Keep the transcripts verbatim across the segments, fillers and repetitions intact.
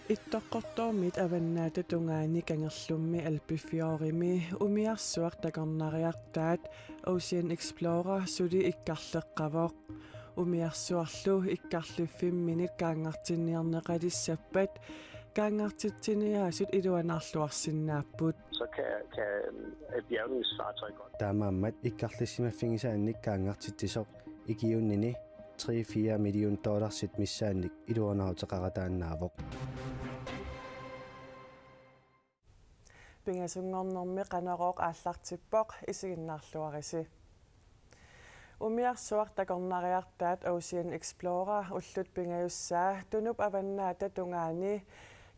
Ittoqqortoormiit Avannaata Tungaani kangerlummi Alpefjordimi umiarsuaq takornariartaat Ocean Explorer suli ikkarleqqavoq. Umiarsuarlu ikkarliffimminit kaangartinniarneqalissappat kaangartitsiniaasut iluanaarluarsinnaapput. Så kan, kan et bjergningsfartøj godt. Taamaammat ikkarlissimaffigisaannik kaangartitsisoq ikiunnini tre-fire million dollarsit missaannik iluanaaruteqarataannaavoq. Pingasunngornermi Qanorooq aallartippoq, isiginnaarluarisi. Umiarsuaq takornariartaat Ocean Explorer ullut pingajussaa Tunup Avannaata Tungaani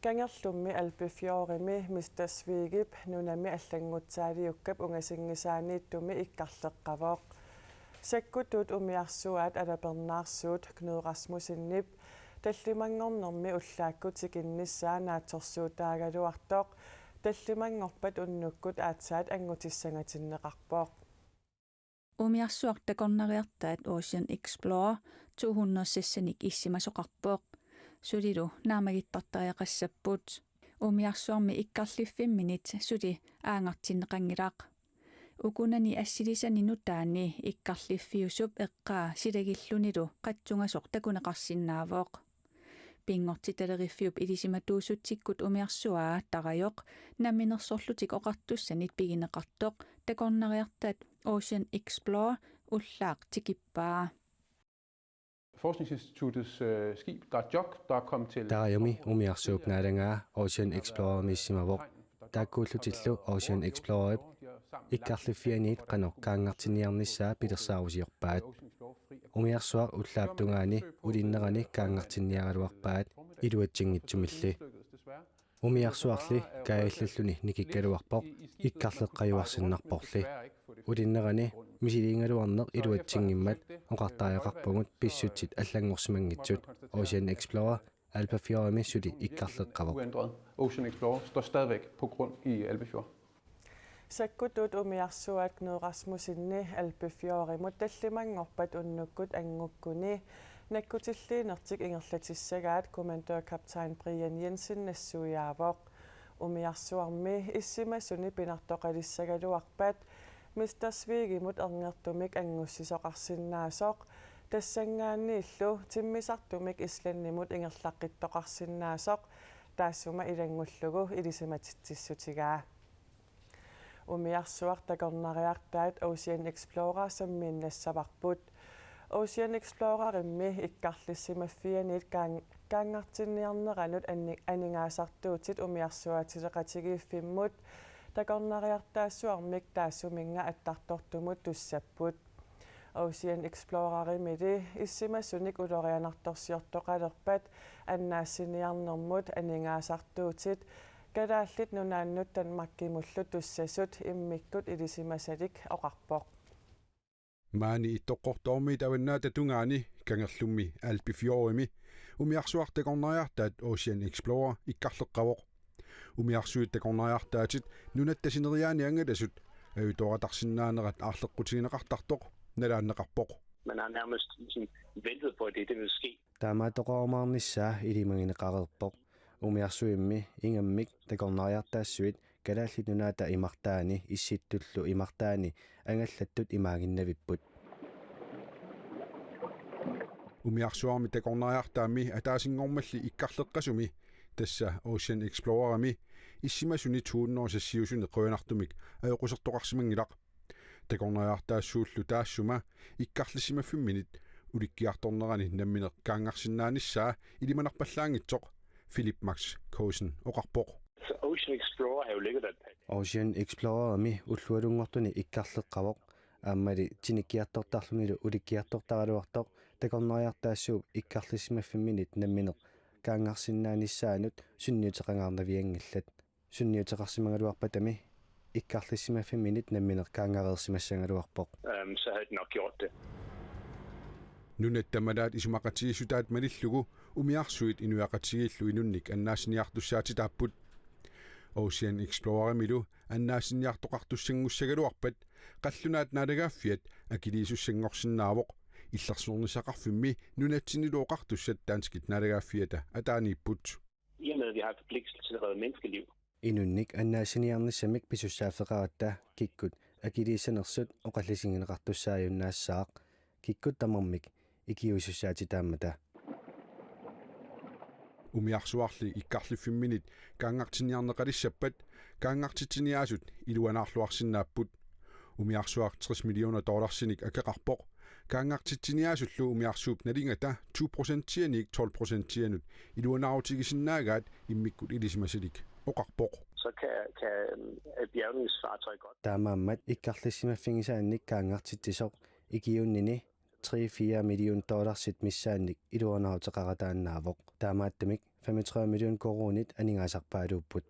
kangerlummi Alpefjordimi Mister Svigip nunami allanngutsaaliukkap ungasinngisaaniittumi ikkarleqqavoq. Sakkutuut umiarsuaat alapernaarsuut Knud Rasmussenip tallimanngornermi ullaakkut tikinnissaa naatsorsuutaagaluartoq tallimanngorpat unnukkut aatsaat anngutissangatinneqarpoq. Umiarsuaq takornariartaat Ocean Explorer to hundrede seks-inik issimasoqarpoq. Sulilu naammagittartariaqassapput. Umiarsuarmi ikkarliffimminit suli aanngartinneqanngilaq. Ukunani assilisani nutaani ikkarliffiusup eqqaa silagillunilu qatsungasoq takuneqarsinnaavoq. Pinngortitaleriffiup ilisimatuussutsikkut umiarsuaa tarajoq namminersorlutik oqartussanit pigineqartoq takornariartaat Ocean Explorer ullaaq tikippaa. Forskningsinstituttets, øh, skib, der er Jok, der er kommet til Tarajumi umiarsuup naalagaa Ocean Explorerimik issimavoq. Taakkuullutillu Ocean Explorerip ikkarliffianiit qanoq kaangartinniarnissaa pilersaarusiorpaat. Umiarsuaq ullaap tungaani ulinnerani kaangartinniaraluarpaat iluatsinngitsumilli. Umiarsuarli kaajallalluni nikikkaluarpoq ikkarleqqajuarsinnarporli. Ulinnerani misiliigaluarneq iluatsinngimmat oqartariaqarpugut pissutsit allanngorsimanngitsut. Ocean Explorer Alpefjordimi suli ikkarleqqavoq. Uændret. Ocean Explorer står stadigvæk på grund i Alpefjord. Sakkutuut umiarsuaat Knud Rasmussenip Alpefjordimut tallimanngorpat unnukkut anngukkuni nakkutilliinertik ingerlatissagaat kommandørkaptajn Brian Jensen nassuiaavoq. Umiarsuarmi issimasuni pinartoqalissagaluarpat Mister Svigimut erngertumik anngussisoqarsinnaasoq, tassanngaanniillu timmisartumik Islandimut ingerlaqqittoqarsinnaasoq taassuma ilanngullugu ilisimatitsissutigaa. Umiarsuaq takornariartaat Ocean Explorer sammiinnassavarput. Ocean Explorerimmi ikkarlissimaffianiit kaan-, kaangartinniarneranut ani-, aningaasartuutit umiarsuaatileqatigiiffimmut takornariartaassuarmik taassuminnga attartortumut tussapput. Ocean Explorerimili issimasunik ulorianartorsiortoqalerpat annaassiniarnermut aningaasartuutit Kalaallit Nunaannut Danmarkimullu tussasut immikkut ilisimasalik oqarpoq. Maani Ittoqqortoormiit Avannaata Tungaani kangerlummi Alpefjordimi umiarsuaq takornariartaat Ocean Explorer ikkarleqqavoq. Umiarsuit takornariartaatit nunatta sineriaani angalasut ajutooratarsinnaanerat aarleqqutigineqartartoq nalaanneqarpoq. Man har nærmest sådan ventet på, at det, det vil ske. Taamaattoqarumaarnissaa ilimagineqareerpoq. Umiarsuimmi ingammik takornariartaassuit Kalaallit Nunaata imartaani Issittullu imartaani angallattut imaaginnavipput. Umiarsuarmi takornariartaammi ataasinngormalli ikkarleqqasumi, tassa Ocean Explorerimi, issimasuni to hundrede seks-iusuni qujanartumik ajoqusertoqarsimanngilaq. Takornariartaassuullu taassuma ikkarlissimaffimmini ulikkiartornerani nammineq kaangarsinnaanissaa ilimanarpallaanngitsoq Philip Max Kaasen oqarpoq. Så Ocean Explorer har jo ligget der et par Ocean Explorerimi ullualunngortuni ikkarleqqavoq. Aammali tinikkiartortarlunilu ulikkiartortaraluartoq takornariartaassuup ikkarlissimaffimmini nammineq kaangarsinnaanissaanut sunniuteqangaarnavianngillat. Sunniuteqarsimagaluarpatami ikkarlissimaffimmini nammineq kaangareersimassagaluarpoq. Øhm, så havde den nok gjort det. Nunat tamalaat isumaqatigiissutaat malillugu umiarsuit inuiaqatigiillu inunnik annaassiniartussaatitaapput. Ocean Explorerimilu annaassiniartoqartussanngussaagaluarpat qallunaat naalagaaffiat akiliisussanngorsinnaavoq, Illersornissaqarfimmi nunatsinnilu oqartussat danskit naalagaaffiata ataaniipput. I og med, at vi har en forpligtelse til at redde menneskeliv. Inunnik annaassiniarnissamik pisussaaffeqaratta kikkut akiliissanersut oqallisigineqartussaajunnaassaaq, kikkut tamarmik ikiuisussaatitaammata. Umiarsuarli ikkarliffimminit kaanngartinniarneqalissappat kaanngartitsiniaasut iluanaarluarsinnaapput. Umiarsuaq tres millioner dollarsinik akeqarpoq. Kaanngartitsiniaasullu umiarsuup nalingata to procentianiit tolv procentianut iluanaarutigisinnaagaat immikkut ilisimasalik oqarpoq. Så kan, kan et bjergningsfartøj godt. Taamaammat ikkarlissimaffigisaannik kaanngartitsisoq ikiunnini tre-fire million dollarsit missaannik iluanaaruteqarataannaavoq. Taamaattumik femogtredive million koruunit aningaasarpaaluupput.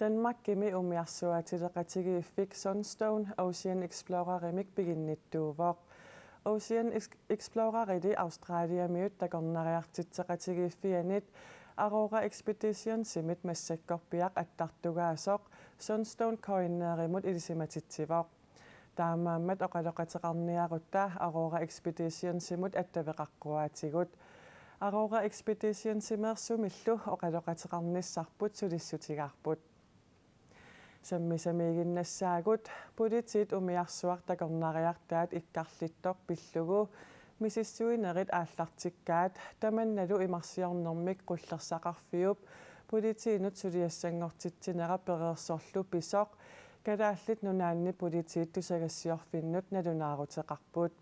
Danmarkimi umiarsuaatileqatigiiffik Sunstone Ocean Explorerimik piginnittuuvoq. Ocean Ex-, Explorerili Australiamiut takornariartitseqatigiiffianit Aurora Expeditionsimit massakkorpiaq attartugaasoq Sunstone Coineerimut ilisimatitsivoq. Taamaammat oqaloqateqarniarutta Aurora Expeditionsimut attaveqaqquaatigut. Aurora Expeditionsimeersumillu oqaloqateqarnissarput sulissutigaarput. Sammisamiiginnassaagut: politiit umiarsuaq takornariartaat ikkarlittoq pillugu misissuinerit aallartikkaat, tamannalu imarsiornermik qullersaqarfiup politiinut suliassanngortitsinera pereersorlu pisoq Kalaallit Nunaanni politiit tusagassiorfinnut nalunaaruteqarput.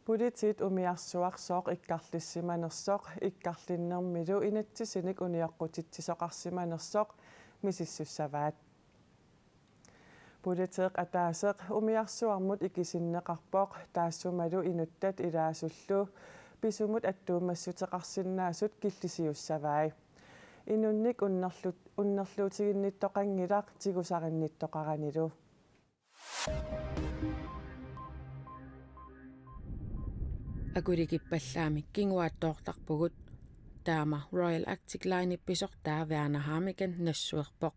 Politiit umiarsuaq sooq ikkarlissimanersoq, ikkarlinnermilu inatsisinik unioqqutitsisoqarsimanersoq misissussavaat. Politeeq ataaseq umiarsuarmut ikisinneqarpoq, taassumalu inuttat ilaasullu pisumut attuumassuteqarsinnaasut killisiussavai. Inunnik unnerlu-, unnerluutiginnittoqanngilaq tigusarinnittoqaranilu. Akulikippallaamik kinguaattoortarpugut. Taama Royal Arctic Linep pisortaa Werner Harmeken nassuerpoq.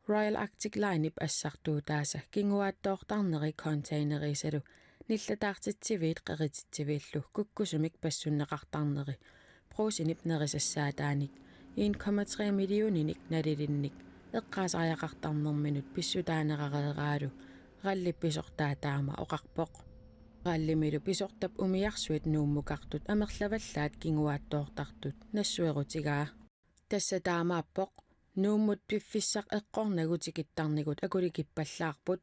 Royal Arctic Linep assartuutaasa kinguaattoortarneri containerisaalu nillataartitsiviit qerititsiviillu kukkusumik passunneqartarneri Brugsenip nerisassaataanik en komma tre millioninik nalilinnik eqqaasariaqartarnerminut pissutaanerareeraalu RAL-ip pisortaa taama oqarpoq. RAL-imilu pisortap umiarsuit Nuummukartut amerlavallaat kinguaattoortartut nassuerutigaa. Tassa taamaappoq, Nuummut piffissaq eqqornagu tikittarnigut akulikippallaarput.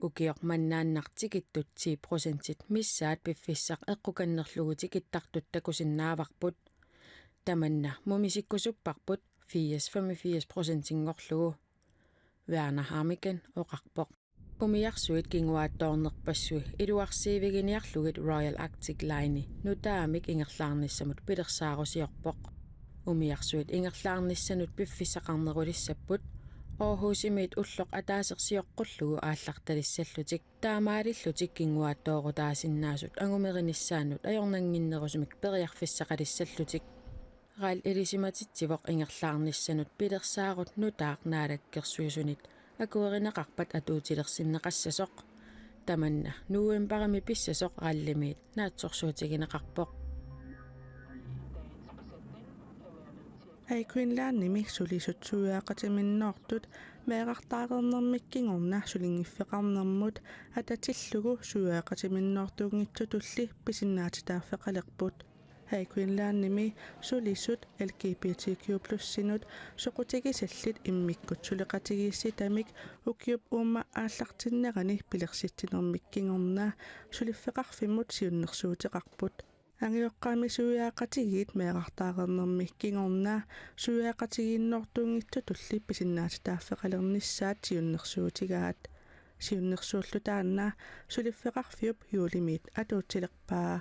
Ukioq mannaannaq tikittut ti procentit missaat piffissaq eqqukannerlugu tikittartut takusinnaavarput. Tamanna mumisikkusupparput firs femogfirs procentinngorlugu, Werner Harmeken oqarpoq. Umiarsuit kinguaattoornerpassui iluarsiiviginiarlugit Royal Arctic Line nutaamik ingerlaarnissamut pilersaarusiorpoq. Umiarsuit ingerlaarnissanut piffissaqarnerulissapput Aarhusimiit ulloq ataaseq sioqqullugu aallartalissallutik, taamaalillutik kinguaattoorutaasinnaasut angumerinissaannut ajornannginnerusumik periarfissaqalissallutik. RAL ilisimatitsivoq ingerlaarnissanut pilersaarut nutaaq Naalakkersuisunit akuerineqarpat atuutilersinneqassasoq. Tamanna novembarimi pissasoq RAL-imiit naatsorsuutigineqarpoq. Air Greenlandimi sulisut sygaqatiminnoortut meerartaareernermik kingorna sulinngiffeqarnermut atatillugu sygaqatiminnoortuunngitsutulli pisinnaatitaaffeqalerput. Air Greenlandimi sulisut L G B T Q plus-inut soqutigisallit immikkut suleqatigiissitamik ukiup uuma aallartinnerani pilersitsinermik kingorna suliffeqarfimmut siunnersuuteqarput. Angajoqqaami sygaqatigiit meerartaareernermi kingorna sygaqatigiinnoortuunngitsutulli pisinnaatitaaffeqalernissaat siunnersuutigaat. Siunnersuullu taanna suliffeqarfiup juulimiit atuutilerpaa.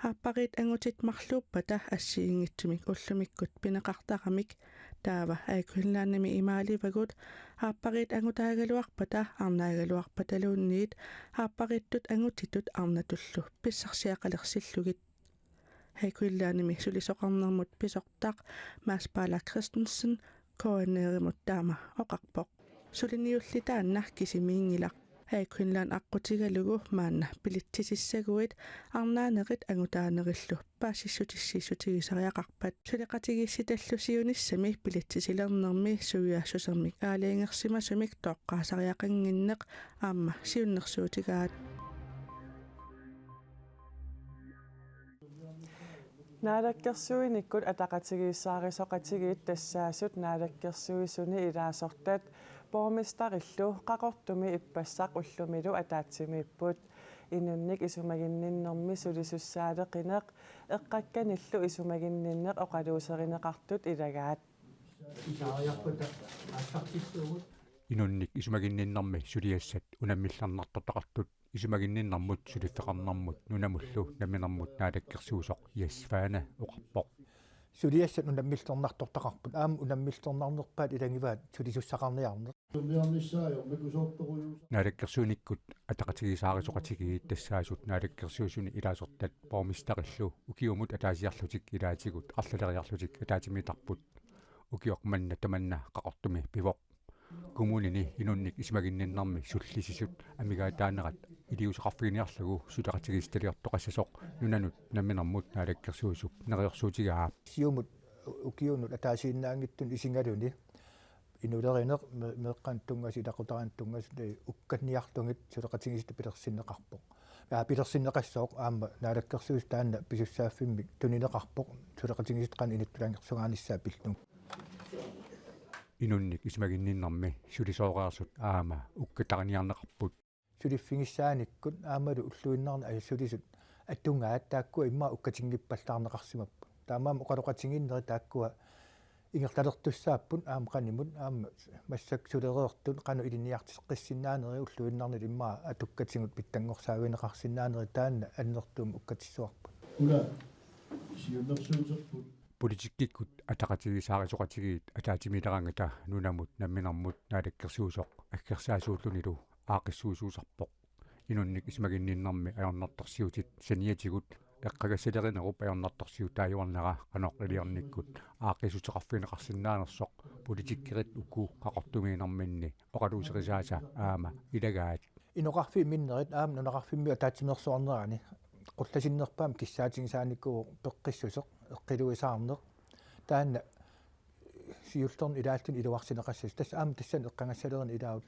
Aappariit angutit marluuppata assigiinngitsumik ullumikkut pineqartaramik, taava Air Greenlandimi imaalivagut aappariit angutaagaluarpata arnaagaluarpataluunniit aappariittut angutitut arnatullu pissarsiaqalersillugit. Air Greenlandimi sulisoqarnermut pisortaq Mads Baalar Christensen K N R-imut taama oqarpoq. Suliniulli taanna kisimiinngilaq. Air Greenland aqqutigalugu maanna bilitsitsissaguit arnaanerit angutaanerillu paasissutissiissutigisariaqarpat. Suleqatigiissitallu siunissami bilitsitsilernermi suiaassusermik aalajangersimasumik toqqaasariaqannginneq aamma siunnersuutigaat. Naalakkersuinikkut ataqatigiissaarisoqatigiit tassaasut naalakkersuisuni ilaasortat borgmesterillu Qaqortumi ippassaq ullumilu ataatsimiipput. Inunnik isumaginninnermi sulisussaaleqineq eqqakkanillu isumaginninneq oqaluuserineqartut ilagaat. Inunnik isumaginninnermi suliassat unammillernartortaqartut isumaginninnermut suliffeqarnermut nunamullu namminermut naalakkersuisoq Jess Svane oqarpoq. Suliassat unammillernartortaqarput, aamma unammillernarnerpaat ilagivaat sulisussaqarniarneq. Naalakkersuinikkut ataqatigiissaarisoqatigiit tassaasut naalakkersuisuni ilaasortat borgmesterillu ukiumut ataasiarlutik ilaatigut arlaleriarlutik ataatsimiittarput. Ukioq manna tamanna Qaqortumi pivoq. Kommunini inunnik isumaginninnermi sullisisut amigaataanerat iliuuseqarfiginiarlugu suleqatigiissitaliortoqassasoq nunanut namminermut naalakkersuisup neriorsuutigaa. Siumut ukiunut ataasiinnaanngitsunut isigaluni inulerineq me-, meeqqanut tunngasut, ilaqutariinnut tunngasut, ee, ukkanniarlugit suleqatigiissitaq pilersinneqarpoq. Aa, pilersinneqassaaq aamma naalakkersuisut taanna pisussaaffimmik tunineqarpoq suleqatigiissitaq qanoq inittulaangersugaanissaq pillugu. Inunnik isumaginninnermi sulisooreersut aamma ukkatariniarneqarput. Suliffigissaanikkut aammalu ulluinnarni ajassulisut atugaat taakkua immaqa ukkatinngippallaarneqarsimapput. Taamaammat oqaloqatigiinnerit taakkua ingerlalertussaapput aamma qanimut aamma massakkut sulereertut qanoq ilinniarteqqissinnaanerit ulluinnarni immaqa atukkatigut pitsanngorsaagineqarsinnaanerit taanna annertuumik ukkatissuarput. Una siunnersuuterput. Politikkikkut ataqatigiissaarisoqatigiit ataatsimiiteraangata nunamut namminermut naalakkersuisoq aggersaasuullunilu aaqqissuisuusarpoq. Inunnik isumaginninnermi ajornartorsiutit saniatigut eqqagassalerinerup ajornartorsiutaajuarnera qanoq iliornikkut aaqqissuteqarfigineqarsinnaanersoq politikkerit uku Qaqortumiinnerminni oqaluuserisaasa aamma ilagaat. Inoqarfiit minnerit aamma nunaqarfimmi ataatsimeersuarnerani qullasinnerpaamik kissaatigisaanikuuvoq peqqissuseq, eqqiluisaarneq. Taanna siullerni ilaalluni iluarsineqassasoq. Tassa aamma tassani eqqagassalerineq ilaavoq.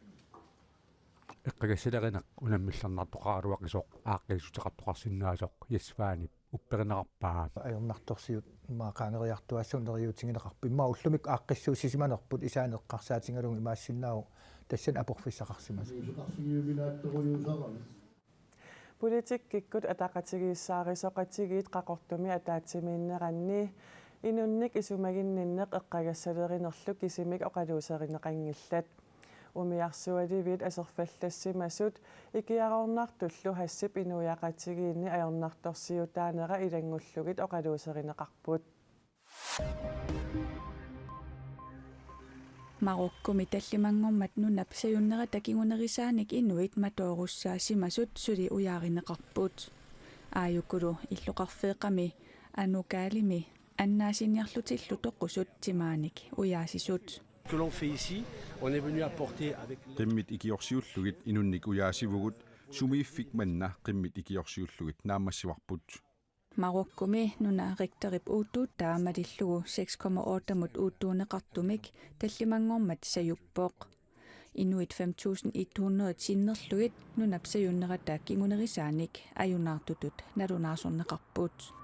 Eqqagassalerineq unammillernartoqaraluaqisoq aaqqiissuteqartoqarsinnaasoq Jess Svanep upperineqarpaa. Ajornartorsiut immaqa qaangeriartuaassagut neriuutigineqarput. Immaqa ullumikkut aaqqissuussisimanerput isaani eqqarsaatigalugu imaassinnaavoq tassani aporfissaqarsimasoq. Politikkikkut ataqatigiissaarisoqatigiit Qaqortumi ataatsimiinneranni inunnik isumaginninneq eqqagassalerinerlu kisimik oqaluuserineqanngillat. Umiarsualiviit aserfallassimasut ikiaroornartullu Hassip inuiaqatigiinni ajornartorsiutaanera ilanngullugit oqaluuserineqarput. Marokkumi tallimanngormat nunap sajunnerata kingunerisaanik inuit matoorussaasimasut suli ujaarineqarput. Aajukulu illoqarfeeqqami Anukaalimi annaasiniarlutillu toqusut timaanik ujaasisut. Que l'on fait ici, on est venu apporter avec les Qimmit ikiorsiullugit inunnik ujaasivugut, sumiiffik manna qimmit ikiorsiullugit naammassivarput. Marokkumi nuna Richterip uuttuuttaa malillugu seks komma otte-mut uuttuunneqartumik tallimanngormat sajuppoq. Inuit fem tusind et hundrede sinnerlugit nunap sajunnerata kingunerisaanik ajunaartutut nalunaarsorneqarput.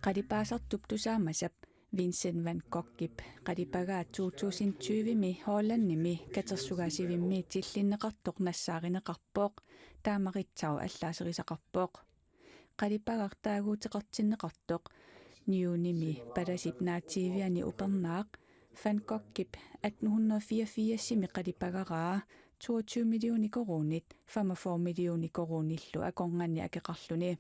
Qalipaasartup tusaamasap Vincent van Goghip qalipagaa to tusind tyve-mi Hollandimi katersugaasivimmi tillinneqartoq nassaarineqarpoq, taama Ritzau allaaserisaqarpoq. Qalipagaq taaguuteqartinneqartoq niunimi palasip naatsiiviani upernaaq. Van Goghip atten hundrede fireogfirs-imi qalipagaraa toogtyve millioner koruunit femogfyrre millioner koruunillu akornanni akeqarluni.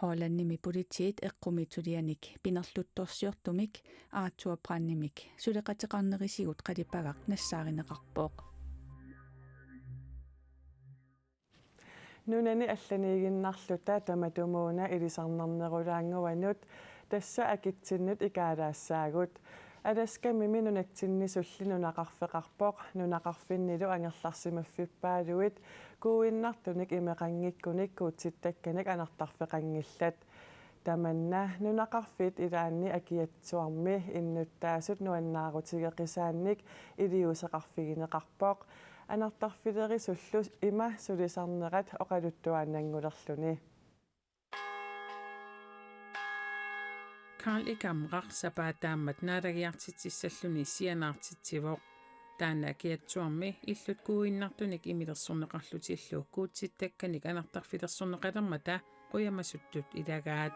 Hollandimi politiit eqqumiitsulianik pinerluttorsiortumik Arthur Brandimik suleqateqarnerisigut qalipagaq nassaarineqarpoq. Nunani allaniiginnarluta tamatumuuna ilisarnarnerulaannguanut tassa akitsinnut ikaalaassaagut. Alaskamimi nunatsinnisulli nunaqarfeqarpoq, nunaqarfinnilu angerlarsimaffippaaluit kuuinnartunik imeqanngikkunik kuutsittakkanik anartarfeqanngillat. Tamanna nunaqarfiit ilaanni Akiatsuarmi innuttaasut nuannaarutigeqisaannik iliuuseqarfigineqarpoq, anartarfilerisullu ima sulisarnerat oqaluttuaannanngulerluni. Karl Ekamraq sapaataammat naalagiartitsissalluni sianaartitsivoq. Taanna Akiatsuarmi illut kuuinnartunik imilersorneqarlutillu kuutsittakkanik anartarfilersorneqalermata qujamasuttut ilagaat.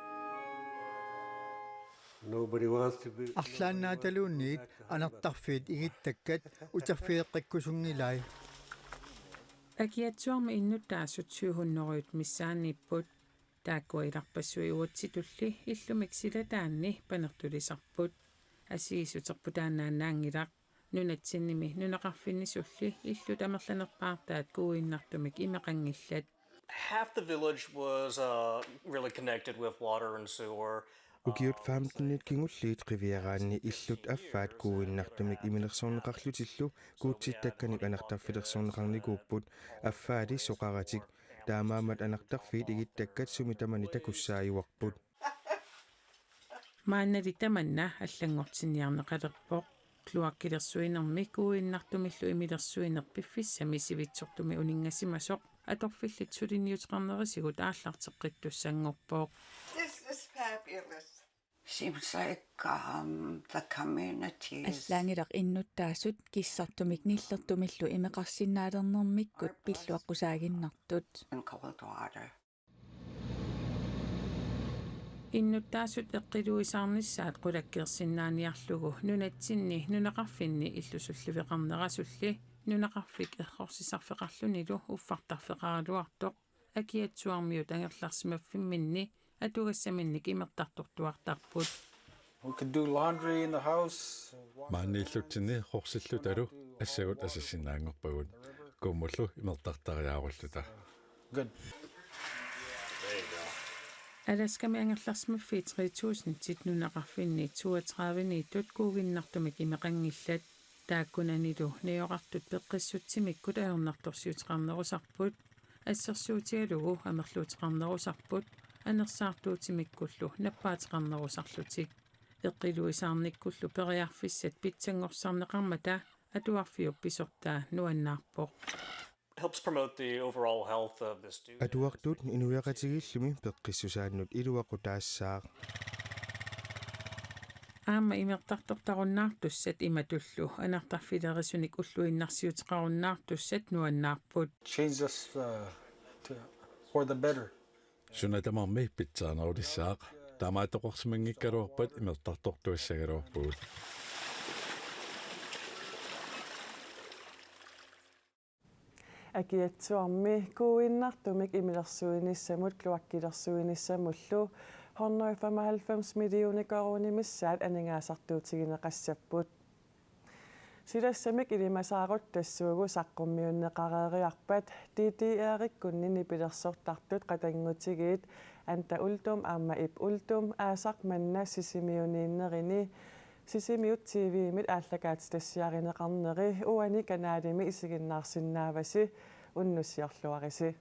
Nobody wants to be. Arlaannaataluunniit anartarfiit igittakkat uterfigeqqikkusunngilai. Akiatsuarmi innuttaasut syv hundrede missaanniipput. Taakkua ilarpassui uatsitulli illumik silataanni panertulisarput. Assigiissuterput taannaannaanngilaq. Nunatsinnimi nunaqarfinnisulli illut amerlanerpaartaat kuuinnartumik imeqanngillat. Half the village was, uh, really connected with water and sewer. Ukiut femtenit kingulliit qiviaraanni illut affaat kuuinnartumik imilersorneqarlutillu kuutsittakkanik anartarfilersorneqarnikuupput, affaali soqaratik. Taamaammat anartarfiit igittakkat sumi tamani takussaajuarput. Maannali tamanna allanngortinniarneqalerpoq. Kloakkilersuinermi kuuinnartumillu imilersuineq piffissami sivitsortumi uninngasimasoq atorfillit suliniuteqarnerisigut aallarteqqittussanngorpoq. This is fabulous. Seems like, um, the community is. Allaanngilaq innuttaasut kissartumik nillertumillu imeqarsinnaalernermikkut pilluaqqusaaginnartut. In cold water. Innuttaasut eqqiluisaarnissaat qulakkeersinnaaniarlugu nunatsinni nunaqarfinni illusulliveqarnerasulli nunaqarfik errorsisarfeqarlunilu uffartarfeqaraluartoq Akiatsuarmiut angerlarsimaffimminni atugassaminnik imertartortuartarput. We could do laundry in the house. Maanniillutsinni errorsilluta assagut asassinnaanngorpagut. Kuummullu imertartariaarulluta. Good. Alaskami angerlarsimaffiit tre tusindit nunaqarfinni toogtredive-niittut kuuinnartumik imeqanngillat. Taakkunanilu najorartut peqqissutsimikkut ajornartorsiuteqarnerusarput, assersuutigalugu amerluuteqarnerusarput, anersaartuutimikkullu nappaateqarnerusarlutik. Eqqiluisaarnikkullu periarfissat pitsanngorsarneqarmata atuarfiup pisortaa nuannaarpoq. Helps promote the overall health of the students. Atuartut inuiaqatigiillumi peqqissusaannut iluaqutaassaaq. Aamma imertartortarunnaartussat imatullu anartarfilerisunik ulluinnarsiuteqarunnaartussat nuannaarput. Change us, uh, to, for the better. Suna tamarmi pitsaanerulissaaq. Taamaattoqarsimanngikkaluarpat imertartortuassagaluarpugut. Akiatsuarmi kuuinnartumik imilersuinissamut kloakkilersuinissamullu hundrede femoghalvfems millioner koruunit missaat aningaasartuutigineqassapput. Silassamik ilimasaarut tassuugu saqqummiunneqareeriarpat D D R-ikkunni nipilersortartut qatanngutigiit Anda Uldum aamma Ib Uldum aasaq manna Sisimiuniinnerini Sisimiut T V-mit aallakaatitassiarineqarneri uani kanalimi isiginnaarsinnaavasi, unnussiorluarisi.